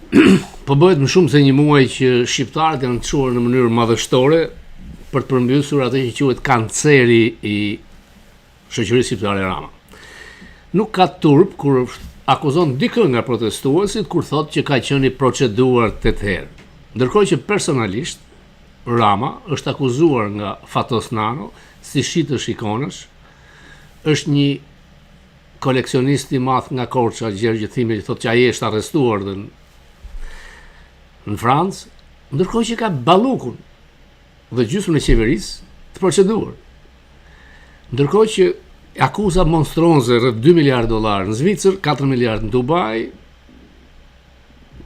Po bëhet më shumë se një muaj që shqiptarët janë çuar në mënyrë madhështore për të përmbysur atë që quhet kanceri i shoqërisë shqiptare Rama. Nuk ka turp kur akuzon dikë nga protestuesit kur thotë që ka qenë i proceduar 8 herë. Ndërkohë që personalisht Rama është akuzuar nga Fatos Nano si shitës ikonash, është një koleksionist i madh nga Korça, Gjergj Thimi, që thotë që ai është arrestuar dhe në Francë, ndërkohë që ka Ballukun dhe gjysmën e qeverisë të proceduar. Ndërkohë që akuza monstruoze rreth 2 miliard dollar në Zvicër, 4 miliard në Dubai,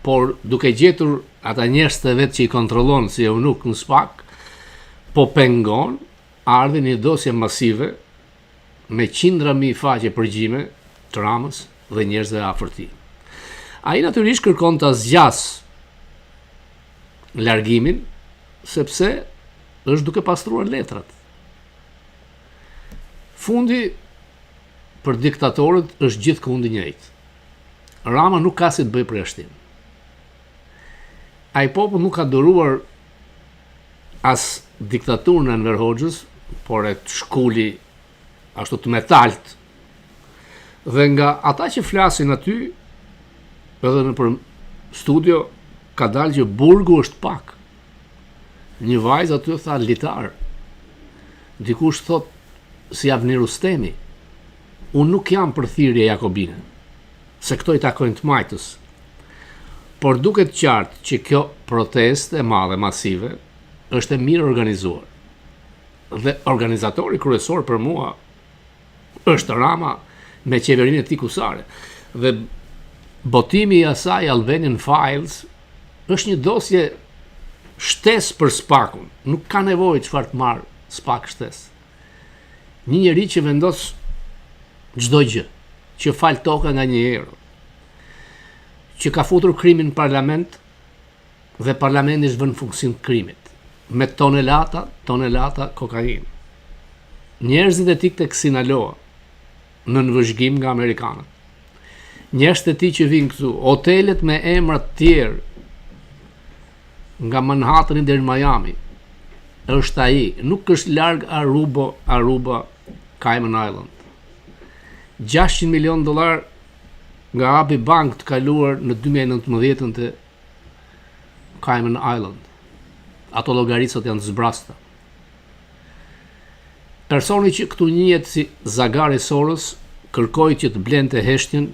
por duke gjetur ata njerëz të vet që i kontrollon si eunuk në SPAK, po pengon ardhjen e një dosje masive me qindra mijë faqe përgjime të Ramës dhe njerëzve afër tij. Ai natyrisht kërkon ta zgjasë largimin sepse është duke pastruar letrat. Fundi për diktatorët është gjithkund i njëjtë. Rama nuk ka si të bëjë përjashtim. Ai popull nuk ka duruar as diktaturën e Enver Hoxhës, por e shkuli ashtu të metalt. Dhe nga ata që flasin aty, edhe nëpër studio, ka dalë që burgu është pak. Një vajzë aty tha litar. Dikush thot si Avni Rustemi. Unë nuk jam për thirrje jakobine, se këto i takojnë të majtës. Por duket qartë që kjo protestë e madhe masive është e mirë organizuar. Dhe organizatori kryesor për mua është Rama me qeverinë e tij kusare. Dhe botimi i asaj Albanian Files është një dosje shtesë për SPAK-un. Nuk ka nevojë çfarë të marrë SPAK shtesë. Një njeri që vendos çdo gjë, që fal toka nga një euro, që ka futur krimin në parlament dhe parlamenti është vënë në funksion të krimit, me tonelata, tonelata kokainë. Njerëzit e tij tek Sinaloa, nën vëzhgim nga amerikanët. Njerëzit e tij që vijnë këtu, hotelet me emra të tjerë, nga Manhattani deri në Miami, është ai, nuk është larg Aruba, Aruba, Cayman Island. 600 milion dollar nga ABI Bank të kaluar në 2019 të Cayman Island. Ato llogaritë sot janë të zbrasta. Personi që këtu njihet si Zagari Soros kërkoi që të blente heshtjen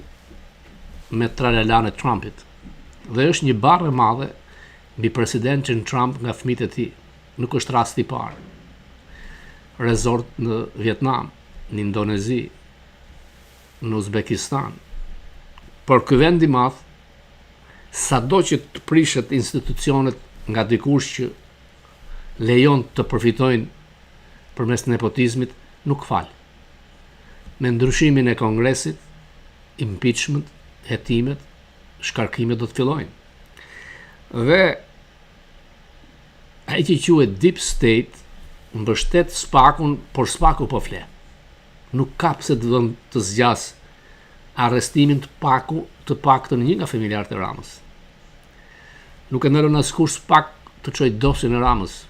me tralalan e Trumpit. Dhe është një barrë e madhe mbi presidentin Trump nga fëmijët e tij. Nuk është rasti i parë. Resort në Vietnam, në Indonezi, në Uzbekistan. Por ky vend i madh, sado që të prishet institucionet nga dikush që lejon të përfitojnë përmes nepotizmit, nuk fal. Me ndryshimin e Kongresit, impeachment, hetimet, shkarkimet do të fillojnë. Dhe ai që quhet Deep State mbështet SPAK-un, por SPAK-u po fle. Nuk ka pse të vënd të zgjas arrestimin të paku të paktën një nga familjarët e Ramës. Nuk e ndalon askush SPAK të çojë dosjen e Ramës,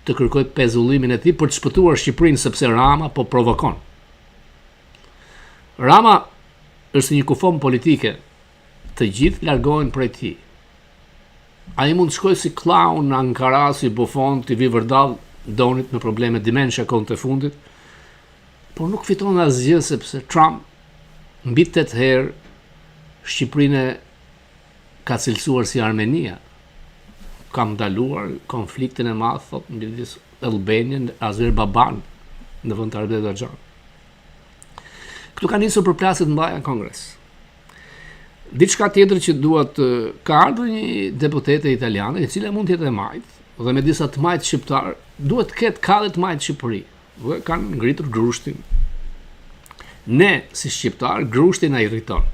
të kërkojë pezullimin e tij për të shpëtuar Shqipërinë sepse Rama po provokon. Rama është si një kufomë politike, të gjithë largohen prej tij. Ai mund të shkojë si clown në Ankara, si bufon, t'i vijë vërdall Donit me probleme dementia kohën e fundit, por nuk fiton asgjë sepse Trump mbi 8 herë Shqipërinë ka cilësuar si Armenia. Kam ndaluar konfliktin e madh, thot, midis Albanian, Azerbaijan në vend të Azerbaijan. Këtu ka nisur përplasjet të mëdha në Kongres. Diçka tjetër që dua të ka ardhur një deputete italiane, e cila mund të jetë e majtë, dhe me disa të majtë shqiptar, duhet të ketë ka dhe të majtë Shqipëri. Dhe kanë ngritur grushtin. Ne si shqiptar grushti na irriton.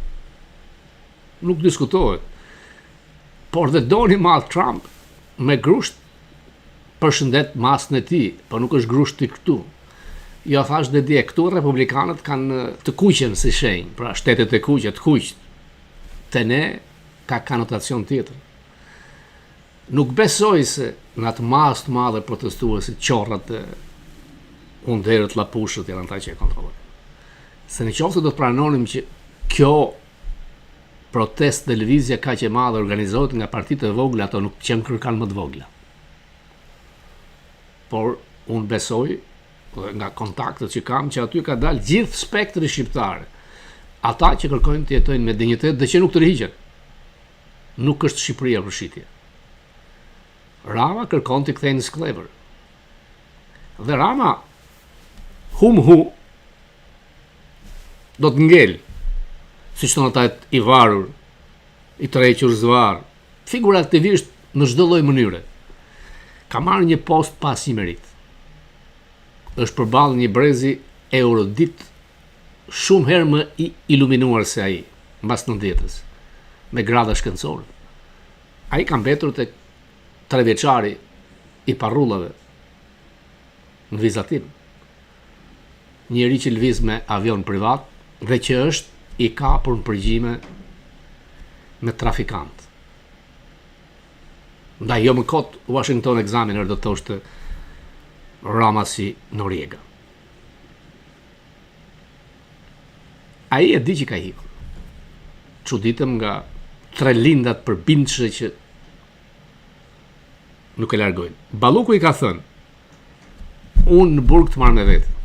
Nuk diskutohet. Por dhe Doni madh Trump me grusht përshëndet masën e tij, por nuk është grushti këtu. Jo thash dhe dje, këtu republikanët kanë të kuqen si shenjë, pra shtetet e kuqe, të kuqtë. Te ne ka konotacion tjetër. Nuk besoj se në atë masë të madhe protestuesit, qorrat e hunderët, llapushët janë ata që e kontrollojnë. Se në qoftë se do të pranonim që kjo protestë dhe lëvizja kaq e madhe organizohet nga partitë e vogla, ato nuk qenë kërkan më të vogla. Por unë besoj dhe nga kontaktet që kam që aty ka dalë gjithë spektri shqiptar. Ata që kërkojnë të jetojnë me dinjitet dhe që nuk tërhiqen. Nuk është Shqipëria për shitje. Rama kërkon t'i kthejë në skllevër. Dhe Rama hum hu do të ngel, siç thonë ata i varur, i tërhequr zvarrë, figurativisht në çdo lloj mënyre. Ka marrë një post pa asnjë meritë. Është përballë një brezi erudit shumë herë më i iluminuar se ai, mbas nëntëdhjetës, me grada shkencore. Ai ka mbetur tek trevjeçari i parrullave në vizatim. Njeri që lëviz me avion privat dhe që është i kapur në përgjime me trafikantë. Ndaj jo më kot Washington Examiner do të thoshte Rama si Noriega. Ai e di që ka ikur. Çuditem nga tre lindat përbindëshe që nuk e largojnë. Balluku i ka thënë, unë në burg të marr me vete.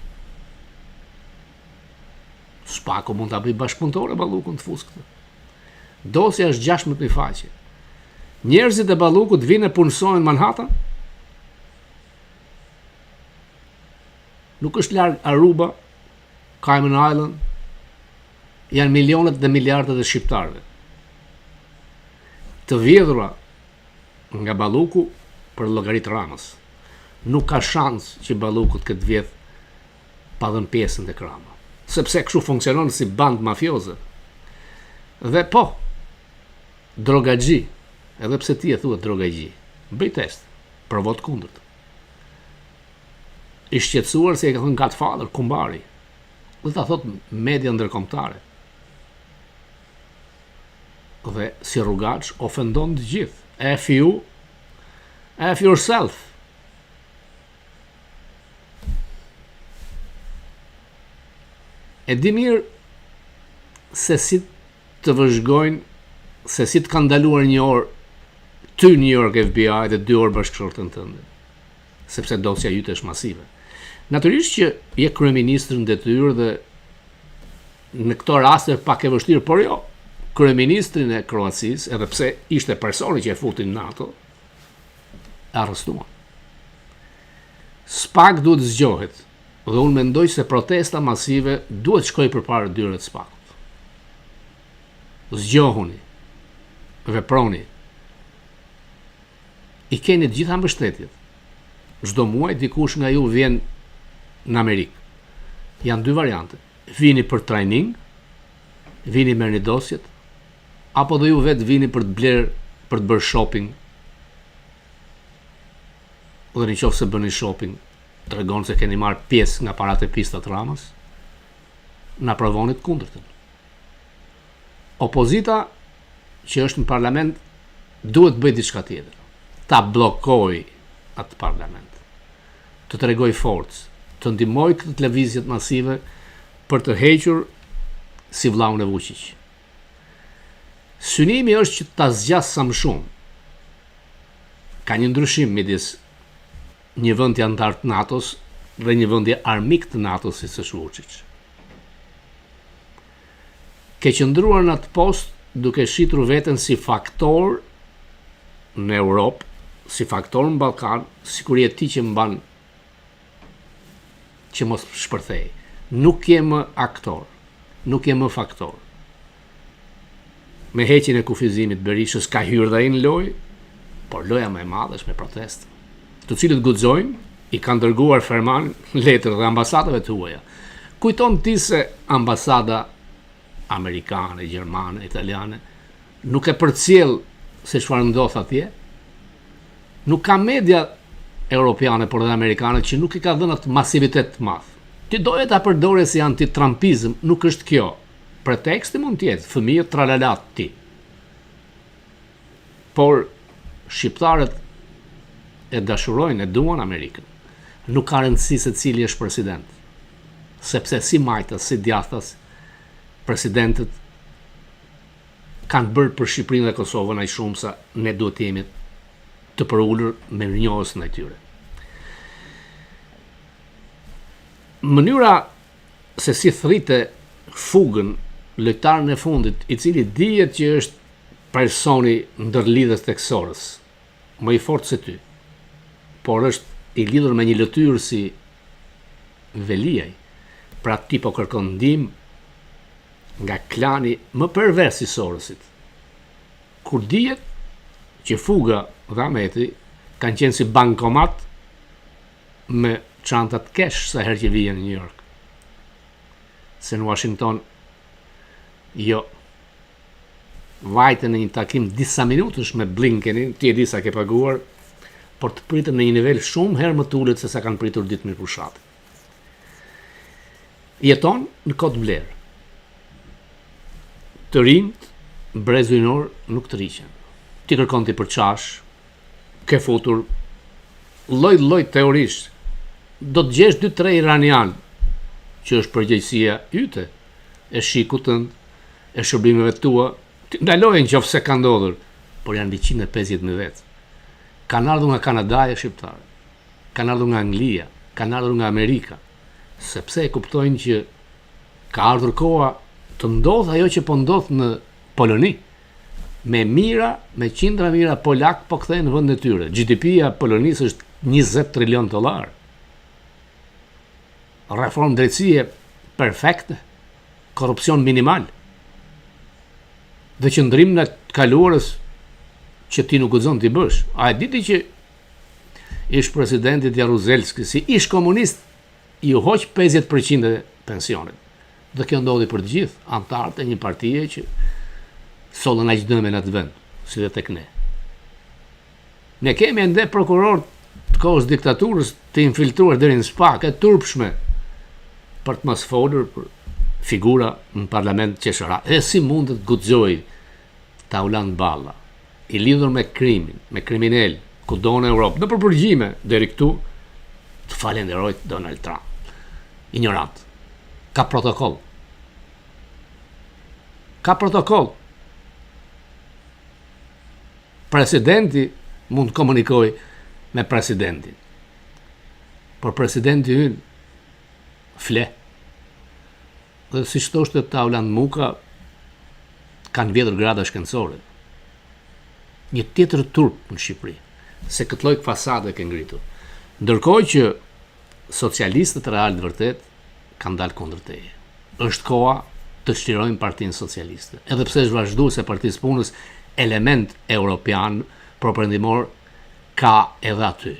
Spaku mund ta bëjë bashkëpunëtore Ballukun të fusë këtë. Dosja është 16.000 faqe. Njerëzit e Ballukut vijnë e punësohen në Manhattan. Nuk është larg Aruba, Cayman Island, janë milionet dhe miliardet e shqiptarëve. Të vjedhura nga Balluku për llogari të Ramës. Nuk ka shans që Balluku të ketë vjedh pa dhënë pjesën tek Rama. Sepse kështu funksionon si bandë mafioze. Dhe po, drogaxhi, edhe pse ti e thua drogaxhi, bëj test, provo të kundërt. I shqetësuar se i ka thënë Godfather, kumbari. Dhe ta thot media ndërkombëtare. Dhe si rrugaç ofendon të gjithë. F you, F yourself. E di mirë se si të vëzhgojnë, se si të kanë ndaluar një orë ty New York FBI dhe dy orë bashkëshorten tënde. Sepse dosja jote është masive. Natyrisht që je kryeministër në detyrë dhe në këto raste pak e vështirë, por jo. Kryeministrin e Kroacisë, edhe pse ishte personi që e futi në NATO, e arrestuan. SPAK duhet të zgjohet dhe unë mendoj se protesta masive duhet shkojë përpara dyerve të SPAK-ut. Zgjohuni, veproni. I keni të gjitha mbështetjet. Çdo muaj dikush nga ju vjen në Amerikë. Janë dy variante. Vini për trajning, vini merrni dosjet, apo dhe ju vetë vini për të blerë, për të bërë shopping. Dhe në qoftë se bëni shopping, tregon se keni marrë pjesë nga paratë e pista të Ramës, na provoni të kundërtën. Opozita që është në parlament duhet të bëjë diçka tjetër. Ta bllokojë atë parlament. Të tregojë forcë, të ndihmojë këtë lëvizjet masive për të hequr si vllaun e Vuçiq. Synimi është që ta zgjasë sa më shumë. Ka një ndryshim midis një vendi anëtar të NATO-s dhe një vendi armik të NATO-s siç është Vuçiq. Ke qëndruar në atë post duke shitur veten si faktor në Europë, si faktor në Ballkan, sikur je ti që mban që mos shpërthej. Nuk je më aktor, nuk je më faktor. Me heqjen e kufizimit Berishës ka hyrë dhe ai në lojë, por loja më e madhe është me protestë. Të cilët guxojnë, i kanë dërguar ferman letër dhe ambasadave të huaja. Kujton ti se ambasada amerikane, gjermane, italiane nuk e përcjell se çfarë ndodh atje? Nuk ka media europiane por dhe amerikane që nuk i ka dhënë atë masivitet të madh. Ti doje ta përdorje si anti-trumpizëm, nuk është kjo. Preteksti mund të jetë fëmijët tralalat ti. Por. Shqiptarët e dashurojnë, e duan Amerikën. Nuk ka rëndësi se cili është president. Sepse si majtas, si djathtas, presidentët kanë bërë për Shqipërinë dhe Kosovën aq shumë sa ne duhet të jemi të përulur mirënjohës ndaj tyre. Mënyra se si thërrite Fugën, lojtarin e fundit, i cili dihet që është personi ndërlidhës tek Soros, më i fortë se ty, por është i lidhur me një lëtyrë si Veliaj, pra ti po kërkon ndihmë nga klani më pervers i Sorosit. Kur dihet që Fuga dhe Ahmeti kanë qenë si bankomat me çantat cash sa herë që vijnë në New York. Se në Washington jo vajte në një takim disa minutësh me Blinkenin, ti e di sa ke paguar, por të pritën në një nivel shumë herë më të ulët se sa kanë pritur Ditmir Bushatin. Jeton në kohë të blerë. Të rinjtë, brezi rinor nuk tërhiqen. Ti kërkon t'i përçash, ke futur lloj-lloj teorish. Do të gjesh 2-3 iranian që është përgjegjësia yte e SHIK-ut tënd, e shërbimeve tua, ti ndaloje në qoftë se ka ndodhur, por janë mbi 150.000 vetë. Kanë ardhur nga Kanadaja shqiptarë, kanë ardhur nga Anglia, kanë ardhur nga Amerika, sepse e kuptojnë që ka ardhur koha të ndodhë ajo që po ndodh në Poloni. Me mijëra, me qindra mijëra polak po kthehen në vendin e tyre. GDP-ja e Polonisë është 20 trilion dollar. Reformë drejtësie perfekte, korrupsion minimal. Dhe qëndrim në të kaluarës që ti nuk guxon t'i bësh. A e di ti që ish presidentit Jaruzelski si ish komunist iu hoq 50% e pensionit. Dhe kjo ndodhi për të gjithë anëtarët e një partie që sollën aq dëme në atë vend, si dhe tek ne. Ne kemi ende prokuror të kohës diktaturës të infiltruar deri në SPAK, e turpshme për të mos folur për figura në parlament qeshara. E si mund të guxojë Taulant Balla, i lidhur me krimin, me kriminel, kudo në Europë, nëpër përgjime deri këtu, të falenderojë Donald Trump. Ignorant. Ka protokoll. Ka protokoll. Presidenti mund të komunikojë me presidentin. Por presidenti ynë fle. Dhe siç thoshte Taulant Muka, kanë vjedhur grada shkencore. Një tjetër turp në Shqipëri, se këtë lloj fasade ke ngritur. Ndërkohë që socialistët real të vërtet kanë dalë kundër teje. Është koha të çlirojmë Partinë Socialiste. Edhe pse është vazhduese e Partisë Punës, element europian properëndimor ka edhe aty.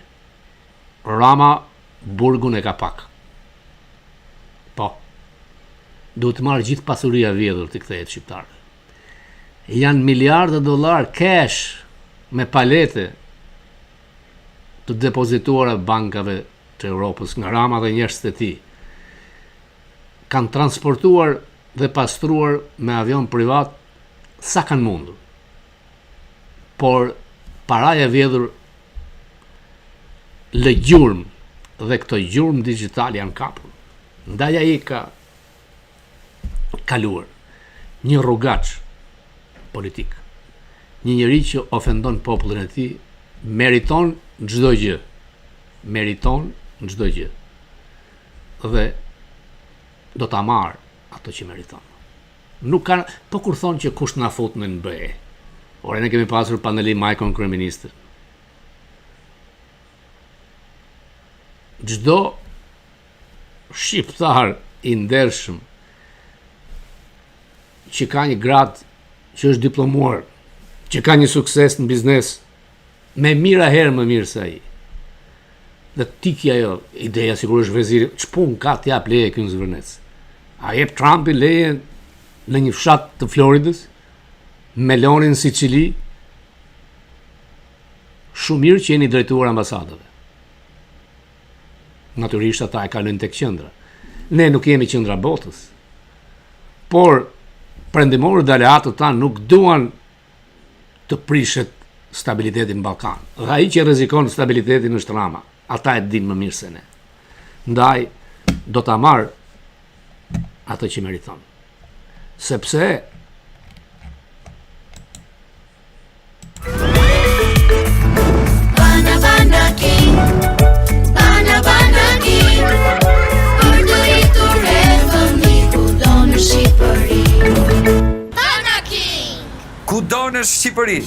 Rama burgun e ka pak. Po. Duhet të marrë gjithë pasuria e vjedhur t'i kthehet shqiptarëve. Janë miliarda dollar cash me palete të depozituara bankave të Europës nga Rama dhe njerëzit e tij. Kanë transportuar dhe pastruar me avion privat sa kanë mundur. Por paraja e vjedhur lë gjurmë dhe këto gjurmë digjitale janë kapur. Ndaj ai ka kaluar një rrugaç politik. Një njeri që ofendon popullin e tij meriton çdo gjë. Meriton çdo gjë. Dhe do ta marrë ato që meriton. Nuk ka, po kur thonë që kush na fut në BE. Ore ne kemi pasur Pandeli Majkon kryeministër. Çdo shqiptar i ndershëm që ka një gradë që është diplomuar, që ka një sukses në biznes, me mijëra herë më mirë se ai. Dhe tiki ajo ideja sikur është veziri, ç'punë ka të jap leje ky në Zvërnec. A jep Trumpi leje në një fshat të Floridës, Melonin në Sicili, shumë mirë që jeni drejtuar ambasadave. Natyrisht ata e kalojnë tek qendra. Ne nuk jemi qendra botës. Por perëndimorët dhe aleatët tanë nuk duan të prishet stabilitetin në Ballkan. Dhe ai që rrezikon stabilitetin është Rama. Ata e dinë më mirë se ne. Ndaj do ta marrë atë që meriton. Sepse Bana bana king, bana bana king, për të rritur e fëmijë kudo në Shqipëri. Bana king. Kudo në Shqipëri.